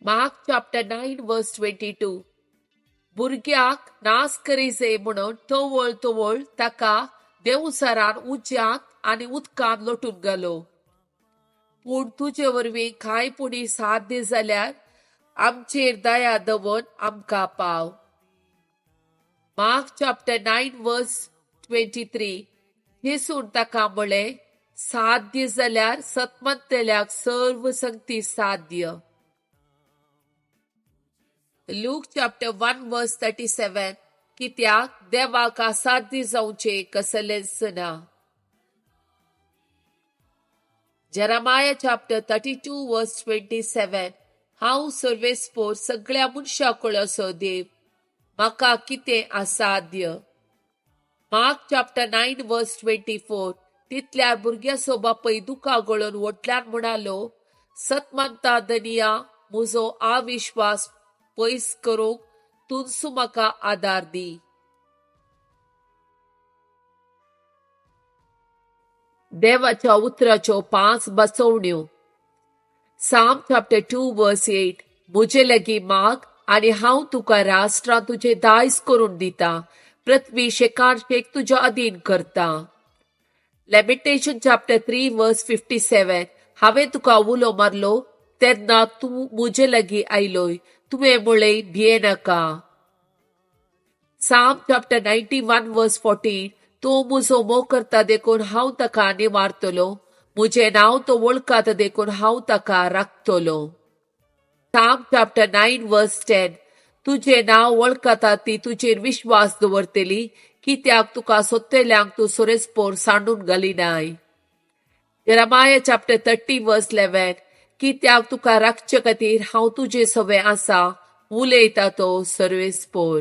Mark chapter 9 verse 22. भुरग्याक नाश करीजे म्हणून तवळ तवळ ताका देवसरान उज्यांत आनी उदकांत लोटून घालो. पूण तुजे वरवीं कांय पुणी साध्य जाल्यार आमचेर दया दवर आमकां पाव. Mark chapter 9 verse 23. जेसून ताका म्हळें, साध्य जाल्यार सतमंतल्याक सर्व संगती साध्य. Luke chapter 1 verse 37. कित्याक देवाक असाध्य जावचें कसलेंच ना. Jeremiah chapter 32 verse 27. हांव सर्वेस्पोर सगळ्या मनशां कळसो देव, म्हाका कितें असाध्य. Mark chapter 9 verse 24. तितल्यार भुरग्याचो बापूय दुकां गळोवन व्हडल्यान म्हणालो, सतमंता धनिया, म्हजो अविश्वास पयस करूंक तूंच म्हाका आदार दी. देवाच्या उतराच्यो 5 बसवण्यो. Psalm chapter 2 verse 8. म्हजे लागीं माग आनी हांव तुका राष्ट्रां तुजें दायज करून दिता, पृथ्वी शेकान शेक तुज्या अधीन करता. Lamentation chapter 3 verse 57. हांवें तुका उलो मारलो तेन्ना तूं म्हजे लागीं आयलोय, तुवें म्हळें भियेनाका. Psalm chapter 91 verse 14. तो म्हजो मोग करता देखून हांव ताका निवारतलो, म्हजें नांव तो वळखता देखून हांव ताका राखतलो. Psalm chapter 9 verse 10. तुजें नांव वळखता ती तुजेर विश्वास दवरतली, कित्याक तुका सोदतल्यांक तूं सोरेस्पोर सांडून घालिनाय. Jeremiah chapter 30 verse 11. कित्याक तुका राखचे खातीर हांव तुजे सवे आसा, उलयता तो सर्वेस्पोर.